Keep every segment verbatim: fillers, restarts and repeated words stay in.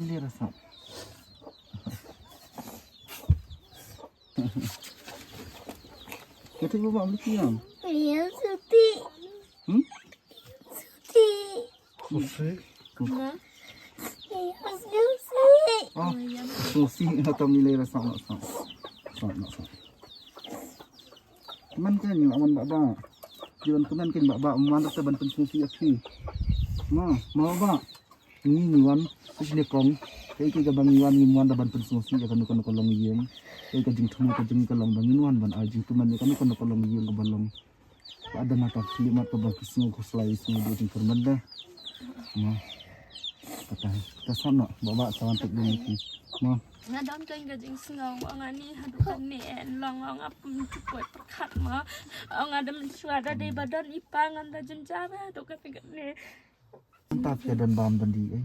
Leh rasam. Kata ibu ba mesti yang. Yang suti. Hmm? Suti. Susi. Yang susi. Oh, susi atau nilai rasam nak sam. Sam nak sam. Keman kan ni aman baba. Jiran keman kan baba man rata ban pensusi aki. Ma, ma baba. Ngi ngi wan shisne kong. Kai kai ka bang ngi wan ngi wan da ban pensusi ya kanu kanu kolong yeng. Kai ka jingthmu ka jing ka long bang ngi wan ban ai jingtuman ya kanu kanu kolong yeng ka ban long. Ba da mata khlimat ka bang ki sngew ko slai sngew du jingkyrmen da. Ma. Kata ta sam no baba sawan tek dum ki. Ma. Nga don kan ka jingsngew ong ani haduh kan ni en long ong ap pun chupoi perkat ma. Ong ada menchua da dei ba don ipa ngan da jynjar haduh kan ni. Ynta phi don bam don di eh.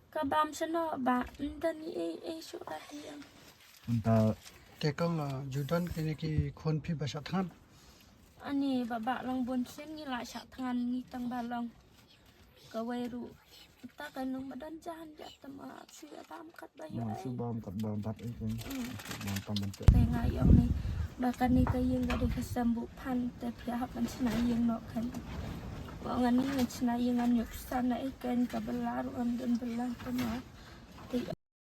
Ka bam seno ba ynda ni ei ei shu rahi am. Ynta Te kong la ju don kine ki khun phi ba shah thngan. Ani baba long bun sien ngi la shah thngan ngi tang ba long. Kawei ruh ta ka nung ba don jan ja tama shu ya bam kat ba yo. ma shu bam kat bam bat eh kan. Bam tam ban tek. Te nga yong ni ba kan ni ka ying ka dei ka sem bu phan te phi hap kan chna ying no kan. Wa ngan ni ngan chna ying an yok sana eh kan ka bela ruh an don bela tama.